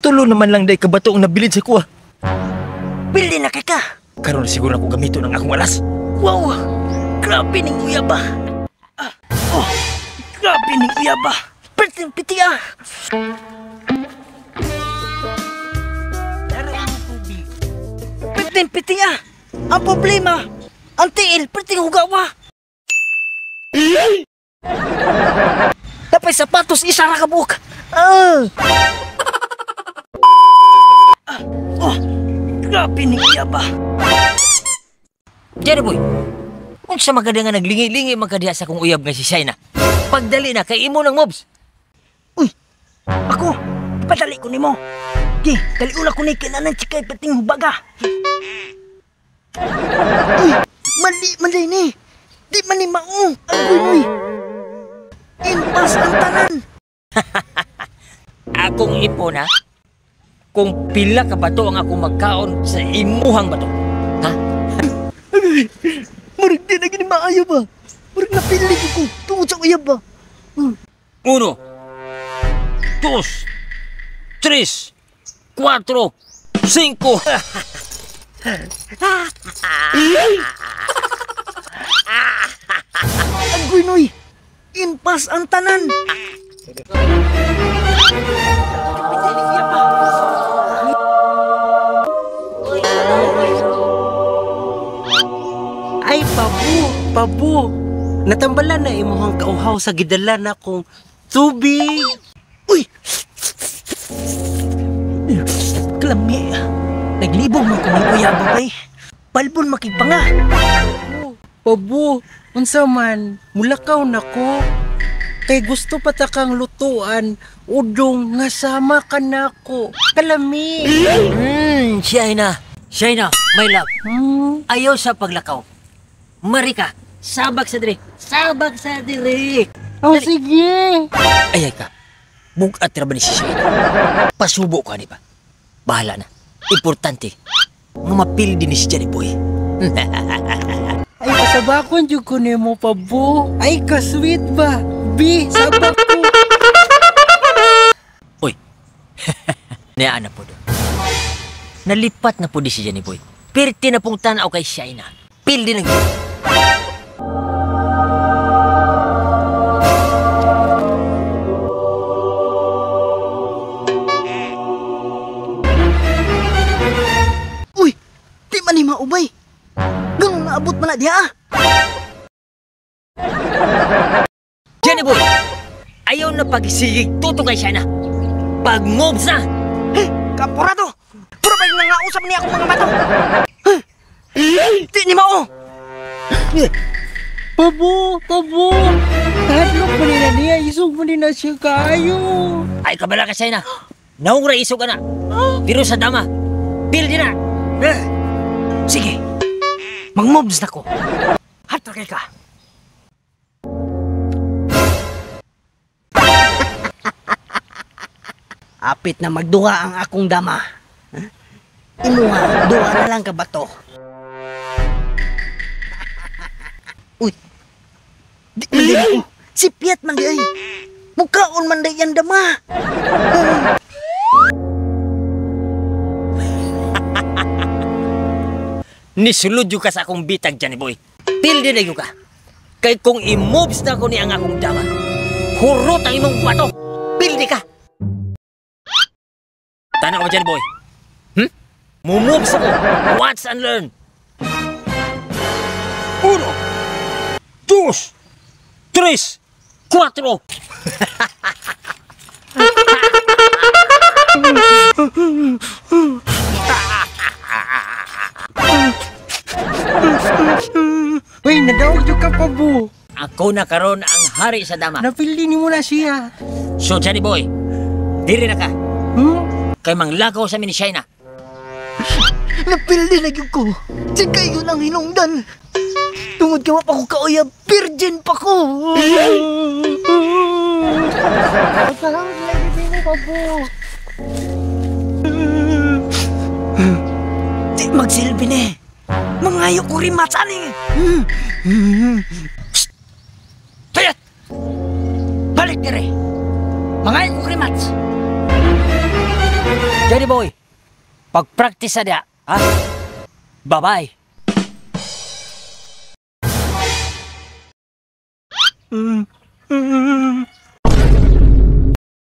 Tulo naman lang day kabato ang nabilin sa kuha. Pili na kay ka. Karon siguro ako gamito ng akong alas. Wow! Grabe ning uyaba. Oh, grabe ning uyaba. Perting piti ah. Dara ang tubig. Perting piti ah. Ang problema, ang tiil perting hugawa. Napay sapatos isa ra ka buok. Ah. Oh, grabe ning uyaba. Jerry boy, unsa man kada nga naglingi-lingi man kadiha sa akong uyab nga si Shaina. Pagdali na kay imo ng mobs. Uy, ako, ipadali ko nimo. Gi, dali ula ko ni kinanan chikay pating hubaga. Uy, mali man day ni. Di man ni mao. Agoy uy. Impas ang tanan. Akong ipon ha. Kung pila ka bato ang akong magkaon sa imuhang bato. Ha? Murag di na gini maayo ba? Murag napili ko tungod sa uyab ba? Uno, dos, tres, cuatro, cinco. Agoy noy, impas ang tanan. Ay, pabu, pabu. Natambalan na imuhang kauhaw sa gidala na kong tubig. Uy! Kalami. Naglibog man kung may uyab bay. Balbon makigpanga. Pabu, unsa man, mulakaw na ko. Kay gusto pa ta kang lutuan, udong nga sama ka na ko. Kalami. Shaina. Shaina, my love. Ayaw sa paglakaw. Marika, sabak sa dire. Sabak sa dire. Oh, sige. Ay, ay ka. Bugat ra ba ni si Shaina? Pasubo ka, di ba? Bahala na. Importante, nga mapili din ni si Johnny Boy. Ay, pasabakon jud ko nimo, pabo. Ay, ka-sweet ba? B, sabak ko. Uy. Niyaan na po doon. Nalipat na po di si Johnny Boy. Pirti na pong tanaw kay Shaina. Pildi na. Uy, di man ni maubay. Ganun naabot man na diha. Johnny Boy, ayaw na pagsigig tuto kay Shaina. Pag-moves na! Hey, kapurado! Puro ba yung nangausap niya akong mga bato? Di ni mao! Pabo, pabo! Hadlok mo nila niya, isog mo nila siya kaayo. Ay, kabala ka, Shaina. Naong ra isog ka na. Pero sa dama, pildi na! Sige, mag-moves na ko. Hatro kay ka. Apit na magduha ang akong dama. Imuha, duha na lang ka bato. Uy, di man di ako. Si Piat man di ay. Mukaon man di ang dama. Nisulod yung ka sa akong bitag, Johnny Boy. Pildi na yung ka. Kay kung i-moves na ko ni ang akong dama, hurot ang imong bato. Pildi ka. Tanaw ka, Johnny Boy. Mumoves ako. Watch and learn. Uno, dos, tres, cuatro. Uy, nadaog yung ka, pabo. Ako na karon ang hari sa dama. Napili ni mo na siya. So, Johnny Boy, diri na ka. Kay manglakaw sa mini Shaina. Napildi na gyud ko. Di kayo nang hinungdan. Tungod kay wa pa ko kauyab, virgin pa ko. Pasahang lagi din mo, pabo. Di magsilbi ni. Mangayo ko rin matsani. Tayat! Balik dire. Mangayo ko rin mats. Johnny boy, pag-practice sa diya, ha? Bye-bye.